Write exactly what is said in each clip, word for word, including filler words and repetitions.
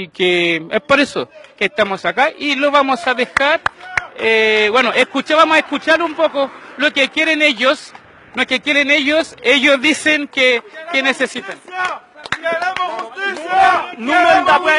que es por eso que estamos acá y lo vamos a dejar. Eh, bueno, escuchábamos a escuchar un poco lo que quieren ellos, lo que quieren ellos. Ellos dicen que, que necesitan. Nou menm daprè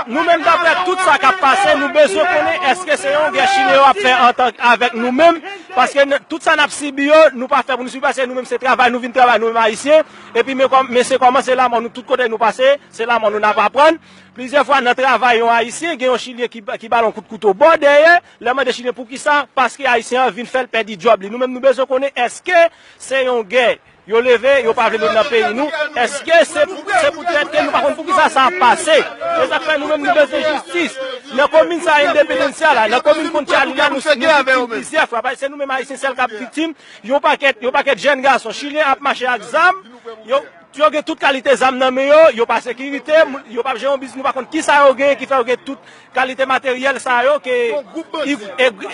nou menm daprè tout sa k ap pase, nou bezwen konnen èske se yon gè chilyen yo ap fè antan avèk nou menm, paske tout sa n ap sibi yo, nou pa fè pou nou sibi, paske nou menm se travay, nou vin travay, nou menm ayisyen, epi men se kòman se lanmò, nou tout kote nou pase, se lanmò nou n ap aprann. Plizyè fwa nan travay yon ayisyen, gen yon chilyen ki ba l yon kout kouto bò dèyè, lè mande chilyen poukisa, paske ayisyen an vin fè l pèdi djòb li. Nou menm nou bezwen konnen èske se yon gè yo leve, yo pa vle nou nan peyi nou. Èske se se poutèt ke nou pa konn poukisa sa ap pase? Se sa k fè nou menm nou bezwen jistis. Nan komin sa Independencia la, nan komin Conchali la, nou viktim plizyè fwa. Se nou menm ayisyen sèl k ap viktim. Yon pakèt yon pakèt jèn gason chilyen ap mache ak zam. Yo yo gen tout kalite zam nan men yo, yo pa sekirite, yo p ap jere yon biznis, nou pa konn kisa yo genyen ki fè yo gen tout kalite materyèl sa yo ke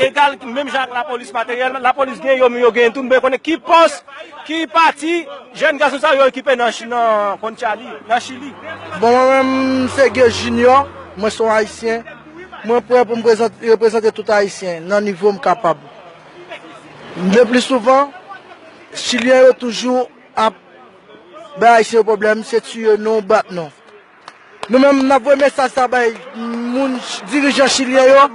egal menm jan ak lapolis, materyèl lapolis gen yo, men yo genyen tou, nou bezwen konnen ki pòs, ki pati jèn gason sa yo okipe nan nan Conchali, nan Chili. Bon, mwen menm se Gay Junior, mwen se yon ayisyen. Mwen prè pou m reprezante tout ayisyen nan nivo m kapab. Le pli souvan, chilyen yo toujou ap bay ayisyen yo pwoblèm, se tiye nou, bat nou. Nou menm n ap voye mesaj sa bay moun dirijan chilyen yo,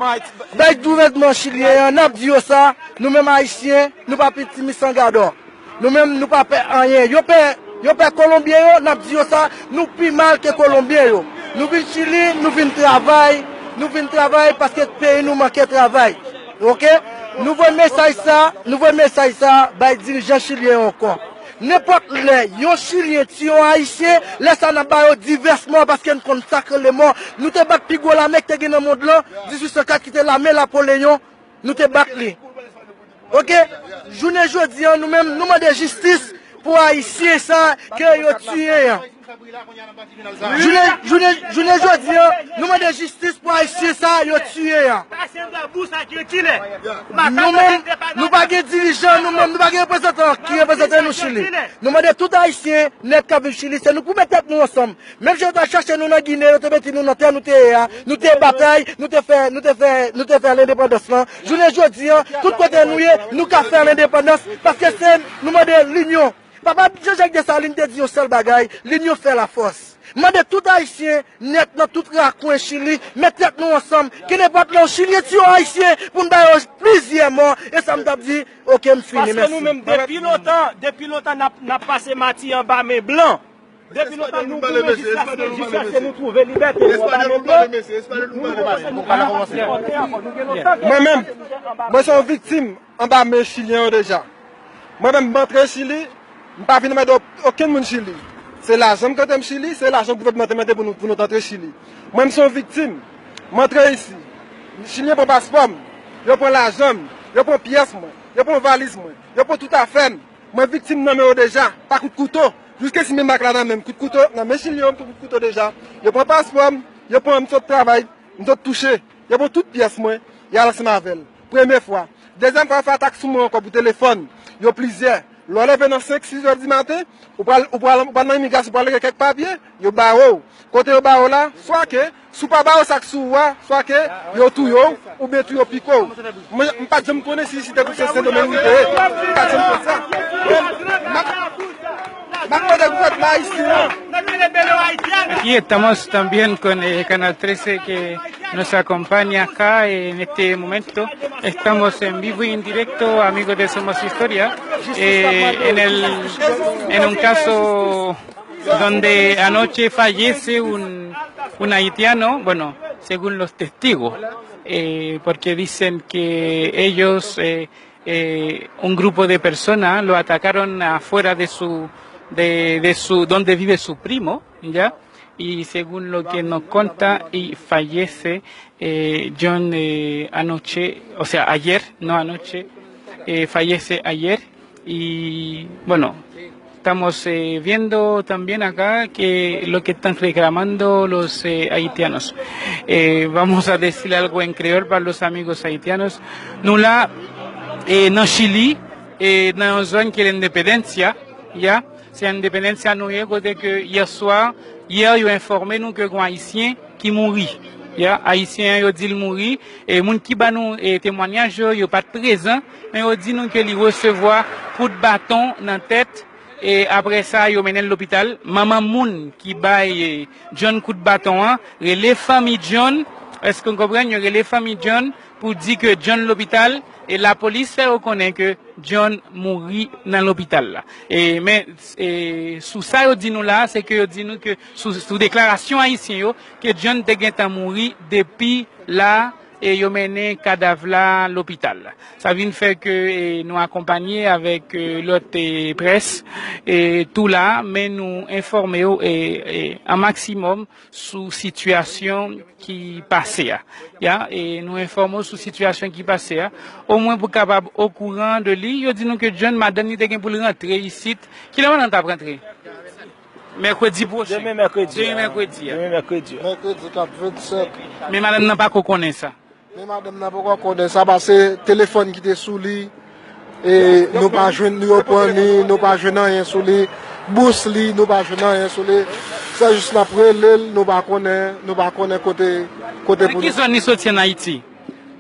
bay gouvènman chilyen an, n ap di yo sa, nou menm ayisyen, nou pa pitimi san gadò. Nou menm nou pa pè anyen. Yo pè yo pè kolonbyen yo, n ap di yo sa, nou pi mal ke kolonbyen yo. Nou vin Chili, nou vin travay, nou vin travay paske peyi nou manke travay. Oke? Nou voye mesaj sa, nou voye mesaj sa bay dirijan chilyen yo ankò. Nenpòt lè yon chilyen tiye yon ayisyen, lè sa n ap ba yo divès mò paske n konn sa k rele mò. Nou te bat pi gwo lame k te gen nan mond lan, dizuit san kat ki te lame Napoleyon, nou te bat li. Oke? Jounen jodi an nou menm nou mande jistis pou ayisyen sa ke yo tiye an. Jounen jodi an nou mande jistis pou ayisyen sa yo tiye an. Nou menm nou pa gen dirijan, nou menm nou pa gen reprezantan ki reprezante nou Chili. Nou mande tout ayisyen nèt k ap viv Chili, se nou pou met tèt nou ansanm. Menm jan yo t al chache nou nan Ginen, yo te mete nou nan tè nou te ye a, nou te batay, nou te fè nou te fè nou te fè lendepandans lan. Jounen jodi an, tout kote nou ye, nou ka fè lendepandans paske se nou mande linyon. Papa Jean Jacques Dessalines te di yon sèl bagay, linyon fè lafòs. Mande tout ayisyen nèt nan tout rakwen Chili, met tèt nou ansanm, kenenpòt lè yon chilyen tiye yon ayisyen pou n ba yo plizyè mò, e sa m t ap di, oke m fini, mèsi. Paske nou menm depi lontan, depi lontan n ap n ap pase mati anba men blan. Depi lontan nou goumen jiskaske jiskaske nou twouve libète nou anba men blan, nou kòmanse konte ankò, nou gen lontan ke nou anba men blan. Mwen menm, mwen se yon viktim anba men chilyen yo deja. Mwen menm m antre Chili, m pa vin anmède okenn moun Chili. Se lajan m k antre m Chili, se lajan gouvènman te mete pou nou pou nou t antre Chili. Mwen m se yon viktim. M antre isi. Chilyen pran paspò m, yo pran lajan m, yo pran pyès mwen, yo pran valiz mwen, yo pran tout afè m. Mwen viktim nan men yo deja, pa kout kouto. Jiske si menm bak la nan men m, kout kouto nan men chilyen yo, m pran kout kouto deja. Yo pran paspò m, yo pran m sot travay, m sot touche. Yo pran tout pyès mwen, y al ansanm avè l. Premye fwa. Dezyèm fwa, yo fè atak sou mwen ankò pou telefòn. Yo plizyè. Lè w leve nan senk, sis è di maten, ou pral ou pral ou pral nan imigrasyon, ou pral regle kèk papye, yo bare w. Kote yo bare w la, swa ke si w pa ba yo sa k sou ou a, swa ke yo touye w oubyen tou yo pike w. Mwen, m pa t janm konnen si isi te Sen Domeng li te ye. M pa t janm konn sa. Men m ap, m ap mande gouvènman ayisyen an. Aquí estamos también con eh, Canal trece que nos acompaña acá en este momento. Estamos en vivo y en directo, amigos de Somos Historia, eh, en, el, en un caso donde anoche fallece un, un haitiano, bueno, según los testigos, eh, porque dicen que ellos, eh, eh, un grupo de personas lo atacaron afuera de su, de, de su, donde vive su primo, ¿ya? Y según lo que nos conta, y fallece eh, John eh, anoche, o sea, ayer, no anoche, eh, fallece ayer y bueno, estamos eh, viendo también acá que lo que están reclamando los eh, haitianos. Eh, vamos a decir algo en creol para los amigos haitianos. Nou la eh, nan Chili, eh, nan yon zòn ki l'Independencia, ya, se Independencia nou ye, kote ke yè swa, yè yo enfòme nou ke gon ayisyen ki mouri. Ya, Ayisyen an, yo di l mouri. E moun ki ba nou, e, temwanyaj yo, yo pa t prezan, men yo di nou ke li resevwa kout baton nan tèt. E apre sa, yo mennen l lopital. Manman moun ki bay, e, John kout baton an, rele fanmi John. Èske w konprann? Yo rele fanmi John pou di ke John lopital. E lapolis fè yo konnen ke John mouri nan lopital la. E, men, e, sou sa yo di nou la, se ke yo di nou ke sou, sou deklarasyon ayisyen yo, ke John te gentan mouri depi la, e yo mennen kadav la lopital. Sa vin fè ke, e, nou akonpanye avèk, e, lòt, e, près, e, tou la, men nou enfòme yo, e, e, an maksimòm sou sitiyasyon ki pase a. Ya, e nou enfòme w sou sitiyasyon ki pase a. Omwen pou kapab okouran de li, yo di nou ke John, madanm li te gen pou l rantre isit. Kilè madanm t ap rantre? Mèkredi pwochen. Demen mèkredi. Demen mèkredi a. Demen mèkredi a. Mèkredi k ap vennsèt. Men madanm nan pako konnen sa. Men madanm nan poko konnen sa, paske telefòn ki te sou li, e, nou pa jwenn, nou yo pran li, nou pa jwenn anyen sou li. Bous li, nou pa jwenn anyen sou li. Se jis n ap rele l, nou pa konnen, nou pa konnen kote, kote pou nou. Nan ki zòn li soti ann Ayiti?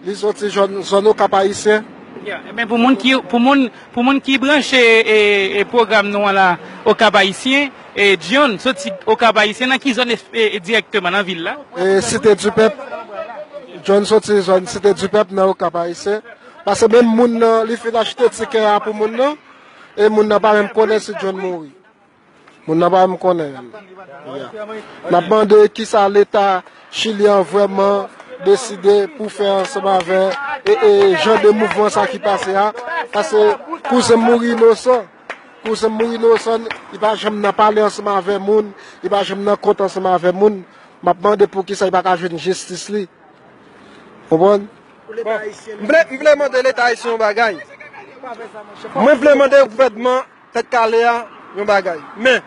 Li soti zòn, zòn Okap Ayisyen. Ya, men pou moun ki, pou moun, pou moun ki branche, e, e, pwogram nou an la, Okap Ayisyen, e, John soti Okap Ayisyen, nan ki zòn, e, e, dirèkteman nan vil la? E, Site Dipèp. John soti zòn Site Dipèp nan Okap Ayisyen. Paske menm moun nan, li fin achte tikè a pou moun nan, e moun nan pa menm konnen si John mouri. Moun nan pa menm konnen. Ya. N ap mande kisa Leta Chili an vrèman deside pou fè ansanm avè, e, e, jan de mouvman sa ki pase a. Paske kouzen m mouri inosan. Kouzen m mouri inosan, li pa janm nan pale ansanm avè moun, li pa janm nan kont ansanm avè moun. M ap mande poukisa li pa ka jwenn jistis li. Konprann? Bon, m vle, m vle mande Leta ayisyen yon bagay. Mwen vle mande gouvènman Tèt Kale a yon bagay. Men,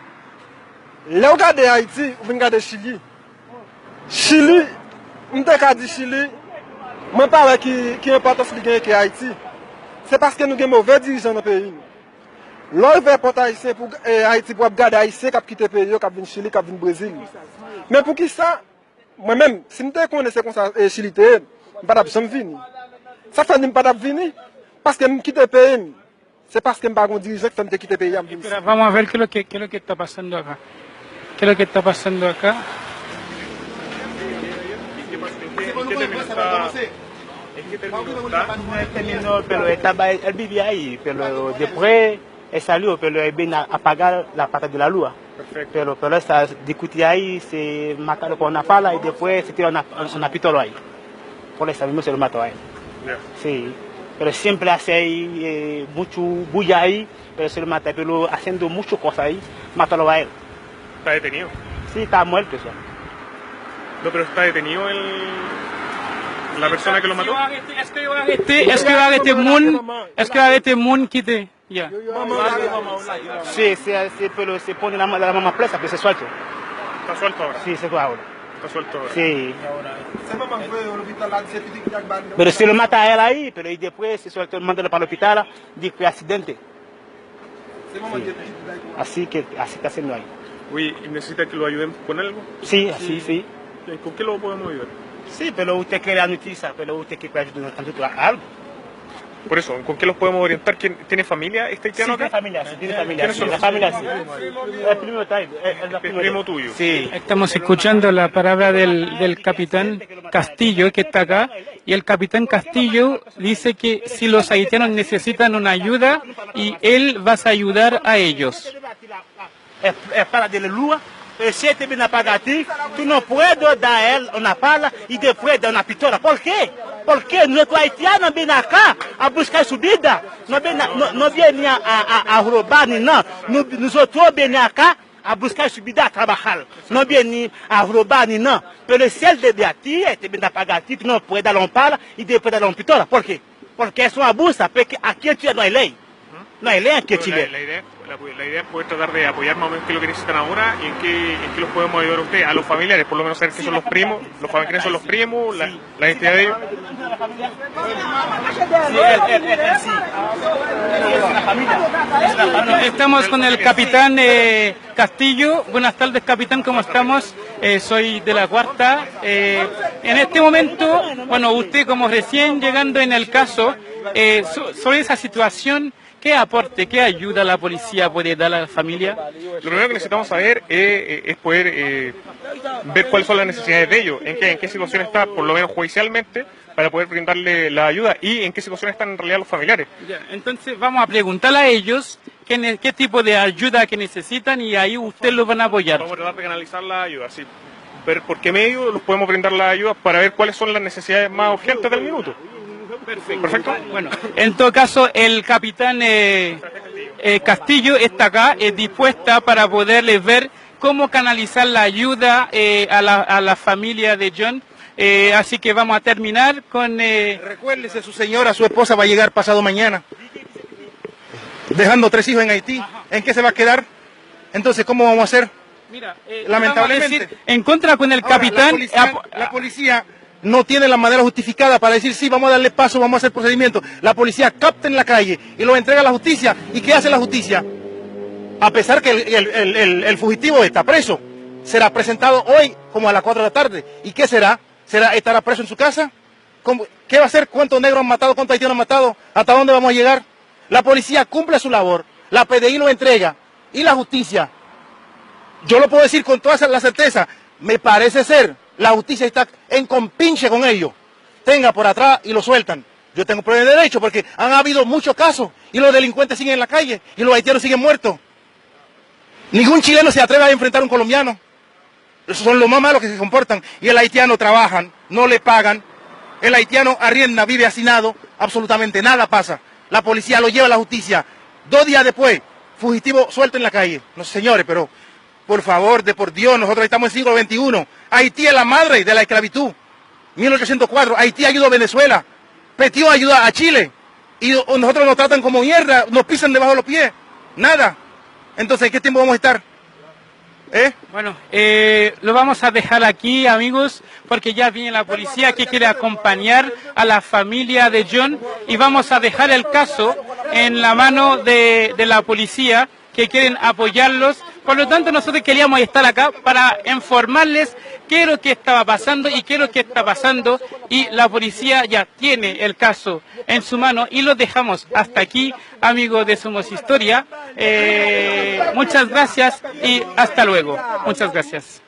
lè w gade Ayiti, ou vin gade Chili. Chili, m te ka di Chili, mwen pa wè ki, ki enpòtans li genyen ke Ayiti. Se paske nou gen move dirijan nan peyi nou. Lè w rive pòt Ayisyen pou, e, Ayiti pou w ap gade Ayisyen k ap kite peyi yo, k ap vin Chili, k ap vin Brezil. Men poukisa? Mwen menm, si m te konnen se konsa, e, Chili te ye, m pa t ap janm vini. Sa k fè m di m pa t ap vini? Paske m kite peyi m. Se paske m pa gon dirijan k fè m te kite peyi a, m vin isit. Epi la, vamos a ver qué es lo que, qué es lo que está pasando acá. ¿Qué es lo que está pasando acá? Terminó, pero estaba, él vivía ahí, pero después él salió, pero él viene a, a pagar la parte de la luz. Perfecto. Pero, pero esta discutir ahí, se mataron con una pala y después se tiró una, una pistola ahí. Por eso mismo se lo mató a él. Ya. Sí. Pero siempre hace ahí, eh, mucho bulla ahí, pero se lo mata, pero haciendo mucho cosa ahí, mataron a él. ¿Está detenido? Sí, está muerto eso. No, pero está detenido el, la persona que lo mató. Èske yo arete, èske yo arete moun, èske yo arete moun ki te Ya. Sí, se, se, pero se pone la, la mano presa, pero se suelto. Está suelto ahora. Sí, se fue ahora. Está suelto ahora. Sí. Pero si lo mata a él ahí, pero y después se suelto, mandarlo para el hospital, di que fue accidente. Sí. Así que, así está haciendo ahí. Oui, y necesita que lo ayuden con algo. Sí, así, sí. ¿Con qué lo podemos ayudar? Sí, pero usted quiere la noticia, pero usted quiere ayudar con algo. Por eso, ¿con qué los podemos orientar? ¿Tiene familia este haitiano acá? Sí, tiene familia, sí, tiene familia. ¿Quiénes son? La familia, sí. El primo está ahí, el, el primo tuyo. Sí. Estamos escuchando la palabra del, del capitán Castillo, que está acá, y el capitán Castillo dice que si los haitianos necesitan una ayuda, y él va a ayudar a ellos. E, e para de lua. E se te bina pagati, tu no puedo dar él una pala y después dar una pistola. ¿Por qué? Porque nuestro haitiano viene acá a buscar su vida. No viene, no, no viene a, a, a, a robar ni nada. No, nosotros viene acá a buscar su vida, a trabajar. No viene a robar ni nada. Pero si él debe a ti, él te bina pagati, tu no puedes dar un pala y después dar un pistola. ¿Por qué? Porque es una abusa, porque aquí en Chile no hay ley. No hay ley aquí en Chile. La, la idea es poder tratar de apoyar más o menos qué es lo que necesitan ahora y en qué, en qué los podemos ayudar a ustedes, a los familiares, por lo menos saber qué son los primos, los fam- quiénes son los primos, la, la identidad de ellos. Estamos con el capitán eh, Castillo. Buenas tardes, capitán, ¿cómo estamos? Eh, soy de la cuarta. Eh, en este momento, bueno, usted como recién llegando en el caso, eh, so- sobre esa situación, ¿qué aporte, qué ayuda la policía puede dar a la familia? Lo primero que necesitamos saber es, es poder eh, ver cuáles son las necesidades de ellos, en qué, en qué situación está, por lo menos judicialmente, para poder brindarle la ayuda y en qué situación están en realidad los familiares. Ya, entonces vamos a preguntar a ellos qué, ne- qué tipo de ayuda que necesitan y ahí usted los van a apoyar. Vamos a tratar de canalizar la ayuda, sí. Ver por qué medio los podemos brindar la ayuda para ver cuáles son las necesidades más urgentes del minuto. Perfecto. Bueno, en todo caso, el capitán eh, eh, Castillo está acá, eh, dispuesta para poderle ver cómo canalizar la ayuda eh, a, la, a la familia de John. Eh, así que vamos a terminar con... eh, Recuérdese, su señora, su esposa va a llegar pasado mañana, dejando tres hijos en Haití. ¿En qué se va a quedar? Entonces, ¿cómo vamos a hacer? Mira, eh, Lamentablemente. Decir, en contra con el Ahora, capitán... la policía, la policía no tiene la manera justificada para decir, sí, vamos a darle paso, vamos a hacer procedimiento. La policía capta en la calle y lo entrega a la justicia. ¿Y qué hace la justicia? A pesar que el, el- el- el- el fugitivo está preso, será presentado hoy como a las cuatro de la tarde. ¿Y qué será? ¿Será estará preso en su casa? ¿Cómo- ¿Qué va a hacer? ¿Cuántos negros han matado? ¿Cuántos haitianos han matado? ¿Hasta dónde vamos a llegar? La policía cumple su labor, la P D I lo entrega y la justicia, yo lo puedo decir con toda la certeza, me parece ser, la justicia está en compinche con ellos. Tenga por atrás y lo sueltan. Yo tengo prueba de derecho porque han habido muchos casos y los delincuentes siguen en la calle y los haitianos siguen muertos. Ningún chileno se atreve a enfrentar a un colombiano. Esos son los más malos que se comportan. Y el haitiano trabajan, no le pagan. El haitiano arrienda, vive hacinado, absolutamente nada pasa. La policía lo lleva a la justicia. Dos días después, fugitivo suelto en la calle. No, señores, pero por favor, de por Dios, nosotros estamos en siglo veintiuno. Haití es la madre de la esclavitud. Mil ochocientos cuatro, Haití ayudó a Venezuela. Petión ayudó a Chile. Y nosotros nos tratan como mierda, nos pisan debajo de los pies. Nada. Entonces, ¿en qué tiempo vamos a estar? ¿Eh? Bueno, eh, lo vamos a dejar aquí, amigos, porque ya viene la policía que quiere acompañar a la familia de John y vamos a dejar el caso en la mano de, de la policía que quieren apoyarlos. Por lo tanto, nosotros queríamos estar acá para informarles qué es lo que estaba pasando y qué es lo que está pasando. Y la policía ya tiene el caso en su mano y lo dejamos hasta aquí, amigos de Somos Historia. Eh, muchas gracias y hasta luego. Muchas gracias.